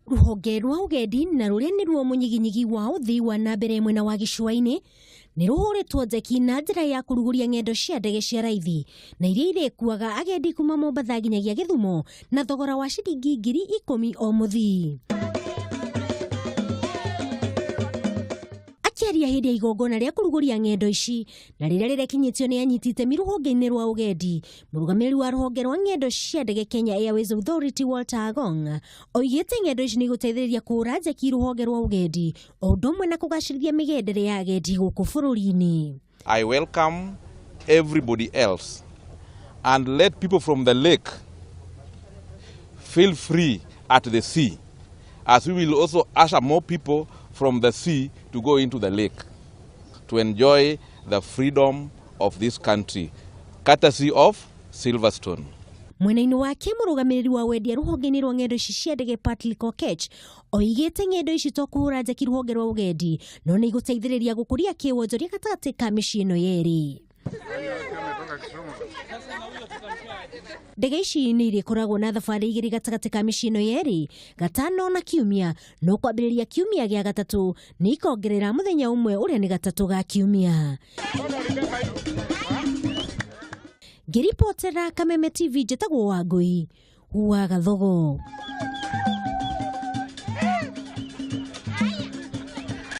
Rũhonge rwa ũgendi na rũrĩa nĩruo mũnyiginyigi wa ũthii wa na mbere mwena wa gĩcũa-inĩ nĩ rũhũrĩtwo njeki na njĩra ya kũrugũria ng'endo cia ndege cia raithi na iria irĩkuaga agendi kuma Mombatha nginyagia Gĩthumo na thogora wa ciringi 10,000 o mũthii. Akĩaria hĩndĩ ya igongona rĩa kũrugũria ng'endo ici na rĩrĩa rĩrekinyĩtio nĩ anyiti itemi rũhonge-inĩ rwa ũgendi, mũrũgamĩrĩri wa rũhonge rwa ng'endo cia ndege Kenya Airways Authority Walter Agong oigĩte ng'endo ici nĩ igũteithĩrĩria kũhũra njeki rũhonge rwa ũgendi o ũndũ ũmwe na kũgacĩrithia mĩgendere ya agendi gũkũ bũrũri-inĩ. I welcome everybody else and let people from the lake feel free at the sea, as we will also usher more people from the sea to go into the lake to enjoy the freedom of this country, courtesy of Silverstone. Mwena-inĩ wake mũrũgamĩrĩri wa wendia rũhonge-inĩ rwa ng'endo ici cia ndege Patrick Okech oigĩte ng'endo ici to kũhũra njeki rũhonge rwa ũgendi no nĩ igũteithĩrĩria gũkũria kĩwonjoria gatagatĩ ka mĩciĩ ĩno yerĩ. Ndege ici nĩ irĩkoragwo na thabarĩ igĩrĩ gatagatĩ ka mĩciĩ ĩno yerĩ, gatano na kiumia, no kwambĩrĩria kiumia gĩa gatatũ nĩ ikongerera mũthenya ũmwe ũrĩa nĩ gatatũ ga kiumia. Ngĩribotera Kameme TV njĩtagwo Wangũi wa Gathogo.